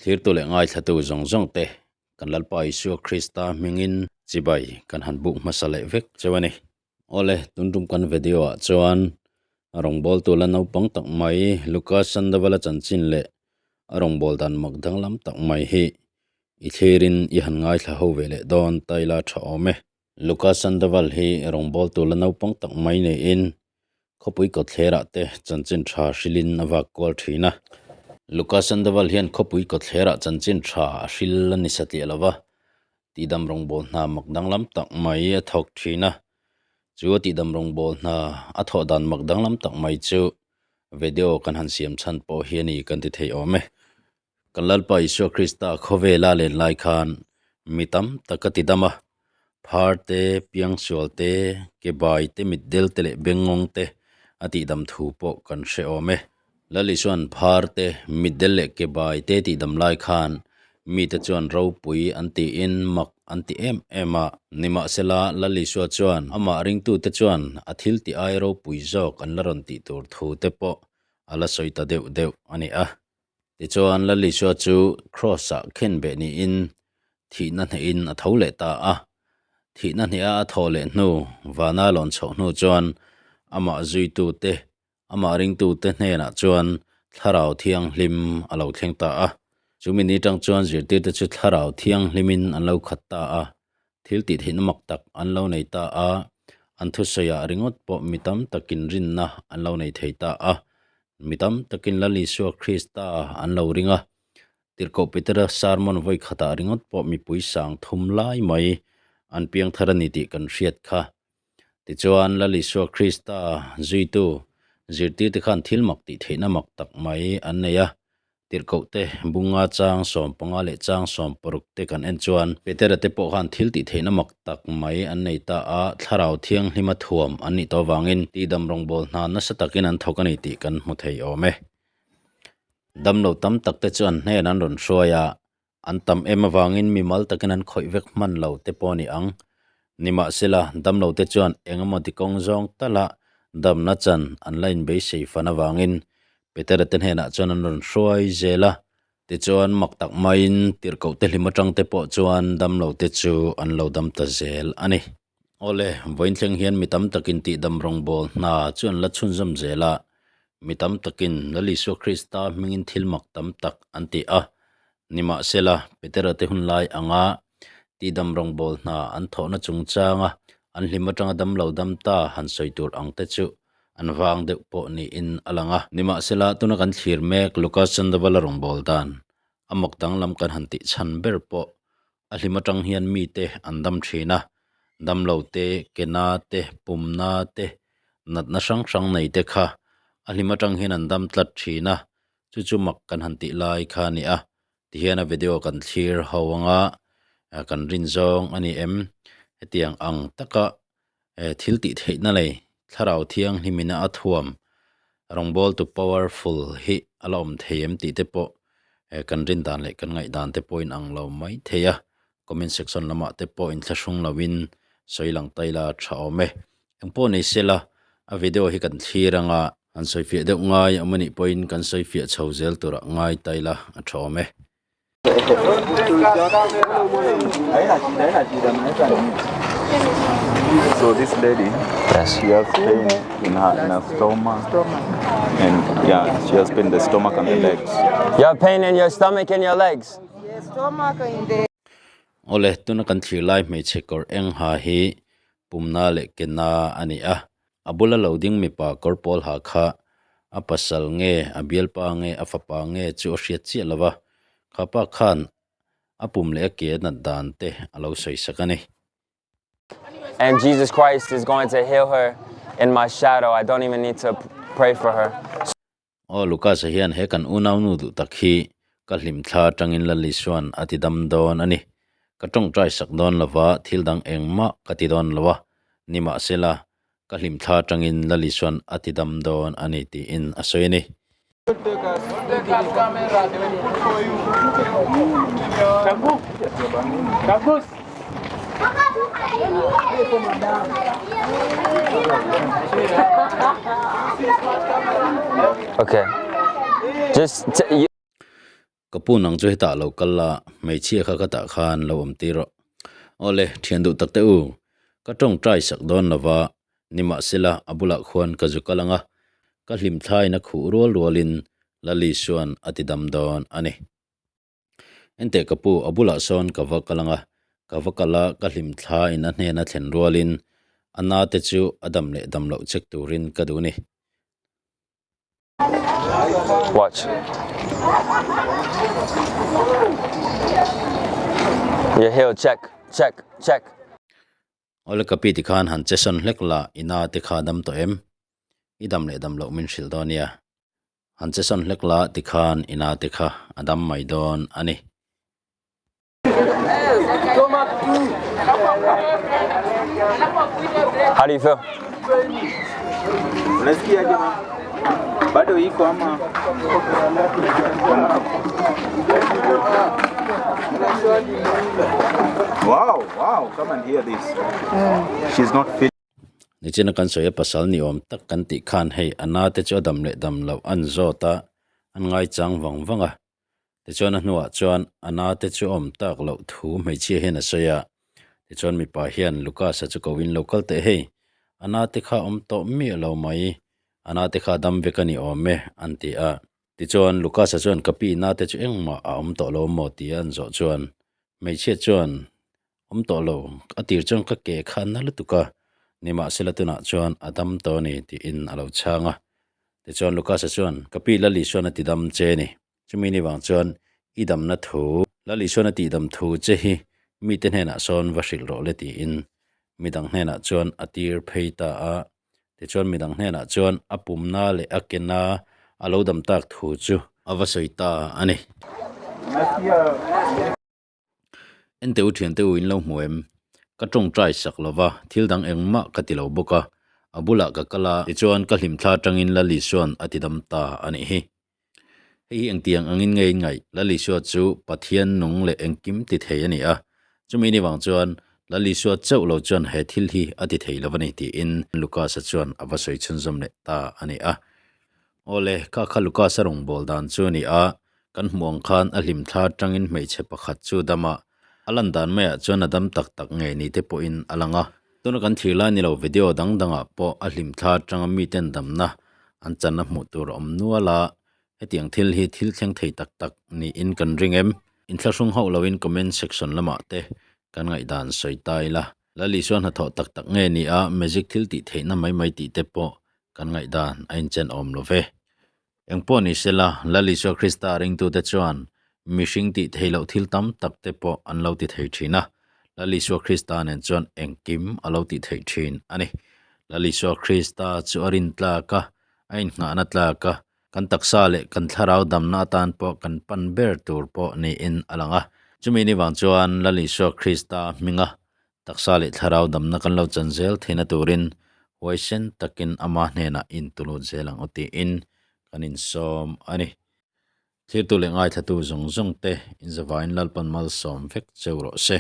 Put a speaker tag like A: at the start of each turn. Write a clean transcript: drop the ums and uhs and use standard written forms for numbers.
A: Thlirtu leh ngaithlatu zawng zawng te kan Lalpa Isua Krista hmingin chibai kan han buk hmasa leh vek cheu a ni. Awle, tun tum kan video ah chuan a rawngbawltu la naupang tak mai Lucas Sandoval-a chanchin leh a rawngbâwl dan mak danglam tak mai hi i thlirin i han ngaithla ho ve leh dawn ta ila tha awm e. Lucas Sandoval hi rawngbawltu la naupang tak mai niin khawpui kawtthlerah te chanchin tha hrilin a vak kual thin a. Lucas Sandoval hian khawpui kawtthlerah chanchin tha a hril a ni satliah lo va, tihdam rawngbâwl hna mak danglam tak mai a thawk thin a. Chu a tihdam rawngbâwl hna a thawh dan mak danglam tak mai chu video kan han siam chhan pawh hi a ni kan ti thei awm e. Kan Lalpa Isua Krista khawvela len lai khan mi tam tak a ti dam a, phar te, piangsual te, ke bai te, mitdel te leh bengngawng te a tihdam thu pawh kan hre awm e. Lal Isua'n phar te, mitdel leh ke bai te tihdam lai khan mite chuan ropui an tiin mak an ti em em a. Nimahsela, Lal Isua chuan amah ringtute chuan a thil tih ai ropui zawk an la rawn tih tur thu te pawh a la sawi ta deuh deuh a ni a. Tichuan, Lal Isua chu Kraws-ah khenbeh niin thihna hnehin a tho leh ta a. Thihna hneha a thawh leh hnu, vana lawn chhoh hnu chuan amah zuitute, amah ringtute hnenah chuan Thlarau Thianghlim a lo thleng ta a. Chu mi ni tang chuan zirtirte chu Thlarau Thianghlimin an lo khat ta a. Thil tih theihna mak tak an lo nei ta a, an thusawiah ringawt pawh mi tam takin rinna an lo nei thei ta a. Mi tam takin Lal Isua Krista an lo ring a, Tirhkoh Petera sermon vawi khatah ringawt pawh mipui sang thum lai mai an piang thar a ni tih kan hriat kha. Tichuan, Lal Isua Krista zuitu zirtirte khan thil mak tih theihna mak tak mai an nei a, Tirhkoh te, Bunga chang 15 leh chang 16 te kan en chuan Petera te pawh khan thil tih theihna mak tak mai an nei ta a, Thlarau Thianghlima thuam an nih tawh avangin tihdam rawngbâwl hna nasa takin an thawk a ni tih kan hmu thei awm e. Damlo tam tak te chu an hnen an rawn hruai a, An tam em avangin mimal takin an khawih vek hman lo te pawh a ni ang. Nimahsela, damlo te chuan eng emaw ti kawng zawng tala damna chan an la inbeisei fan avangin Petera te hnenah chuan an rawn hruai zel a. Tichuan, mak tak maiin tirhkoh te hlim atang te pawh chuan damlo te chu an lo dam ta zel a ni. Awle, vawiin thleng hian mi tam takin tihdam rawngbâwl hna chu an la chhunzawm zel a. Mi tam takin Lal Isua Krista hmingin thil mak tam tak an ti a. Nimahsela, Petera te hun lai anga tihdam rawngbâwl hna an thawhna chungchanga an hlim atanga dam lo dam ta han sawi tur ang te chu an vang deuh pawh niin a lang a. Nimahsela, tuna kan thlir mek Luka Sandoval-a rawngbâwl dan a mak danglam kan han tih chhan ber pawh A hlim atang hian mite an dam thin a, damlo te, ke na te, pum na te, natna hrang hrang nei te kha a hlim atang hian an dam tlat thin a, chu chu mak kan han tih lai kha a ni a, tihian a video kan thlir ho anga kan rin zawng a ni em? Hetiang ang taka thil tih theihna lei thlarau thianghlimina a thuam rawngbawltu powerful hi a la awm thei em tih te pawh kan rin dan leh kan ngaihdan te pawhin ang lo mai thei a, comment section lamah te pawh inthlahrung loin sawi lang ta ila tha awm e. Engpawh nei sela a video hi kan thlir anga han sawifiah deuh ngai awm anih pawhin kan sawifiah chho zel turah ngai ta ila a tha awm e.
B: So this lady, yes. she has pain in her, in her stomach, and yeah, she has pain in the stomach and the legs.
C: You have pain in your stomach and your legs.
D: Yes, stomach and the
A: Ole tuna kan thlir lai hmeichhe kawr eng ha hi pumna leh kena a ni a a bula lo ding mipa kawr pawl ha kha a pasal nge a bialpa nge a fapa nge chu a hriat chiah lo va khapa khan a pum leh a ke a nat dan te a lo sawi sak a ni.
C: And Jesus Christ is going to heal her in my shadow. I don't even need to pray for her.
A: Aw Lucas-a hian he kan unaunu duh tak hi ka hlimthla atangin Lal Isua'n a ti dam dawn a ni. Ka tawngtai sak dawn lo va, thil dang engmah ka ti dawn lo a, nimahsela ka hlimthla atangin Lal Isua'n a ti dam dawn a ni tiin a sawi a ni.
C: Okay. Just
A: Ka pu nang chu hetah lo kal la, hmeichhia kha ka tah khan lo awm tir rawh. Awle, thian duh tak teh u, ka tawngtai sak dawn lo va, nimahsela a bulah khuan ka zu kal ang a, ka hlim thlaiin a khuh rual rualin Lali chuan a ti dam dawn a ni. Enteh ka pu, a bulah sawn ka va kal ang a, ka va kal a, ka hlim thlaiin a hnena thlen rualin a na te chu a dam leh dam loh check turin ka duh ni.
C: Watch. You're healed. Check, check, check.
A: Awle ka pi tikhan han che sawn hlek la i na te kha dam tawh em? I dam leh dam loh min hrilh dawn nia. Han che sawn hlek la tikhan i na te kha a dam mai dawn a ni.
C: How do you feel?
B: Unasikia jamaa? Bado iko ama? Wow, wow, come and hear this. She's not feeling
A: Nichina kan sawi a pasal ni awm tak kan tih khan hei a na te chu a dam leh dam loh an zawt a, an ngaichang vang vang a. Tichuan a hnuah chuan a na te chu a awm tak loh thu hmeichhia hian a sawi a, tichuan mipa hian Lucas-a chu ko in lo kal teh hei, a na te kha awm tawh miah lo mai, a na te kha dam vek a ni awm e an ti a. Tichuan Lucas-a chuan ka pi na te chu engmah a awm tawh lo maw tia an zawh chuan hmeichhia chuan awm tawh lo, a tir chuan ka ke kha a na lutuk a, nimahsela tunah chuan a dam tawh a ni tiin a lo chhang a. Tichuan Lucas-a chuan ka pi Lali chuan a ti dam che a ni. Chumi ni vang chuan i damna thu, Lal Isuan a tihdam thu che hi mite hnenah sawn va hrilh rawh le tiin midang hnenah chuan a tir phei ta a. Tichuan midang hnenah chuan a pumna leh a kena a lo dam tak thu chu a va sawi ta a ni. Ente u thiante u in lo hmu em? Ka tawngtai sak lo va, thil dang engmah ka ti lo bawk a, a bulah ka kal a, tichuan ka hlimthla atangin Lal Isuan a ti dam ta a nih hi. Hei hi engtiang angin nge in ngaih? Lal Isua chu Pathian nung leh engkim ti thei a ni a, chumi ni vang chuan Lal Isua chauh lo chuan he thil hi a ti thei lo a ni tiin Lucas-a chuan a va sawi chhunzawm leh ta a ni a. Awle, kha kha Lucas-a rawngbâwl dan chu a ni a, kan hmuh ang khan a hlimthla atangin hmeichhe pakhat chu dam a, a lan dan maiah chuan a dam tak tak ngei ni te pawhin a lang a. Tuna kan thlir lai ni lo video dang dangah pawh a hlimthla atanga miten damna an channa hmuh tur a awm nual a, hetiang thil hi thil thleng thei tak tak niin kan ring em? Inthlahrung hauh loin comment section lamah te kan ngaihdan sawi ta ila. Lal Isua hnathawh tak tak nge ni a, magic thil tih theihna mai mai tih te pawh kan ngaihdan a inchen awm lo ve. Engpawh ni sela, Lal Isua Krista ringtute chuan mihring tih theih loh thil tam tak te pawh an lo ti thei thin a, Lal Isua Krista nen chuan engkim a lo tih theih thin a ni. Lal Isua Krista chu a rin tlak a, a innghahna tlak a, kan taksa leh kan thlarau damna atan pawh kan pan ber tur pawh niin a lang a. Chumi ni vang chuan Lal Isua Krista hminga Taksa leh thlarau damna kan lo chan zel theihna turin huaisen takin ama hnenah intulut zel ang aw tiin kan insawm a ni. Thirtu leh ngaithlatu zawng zawng te inzavain Lalpan malsawm vek cheu rawh se.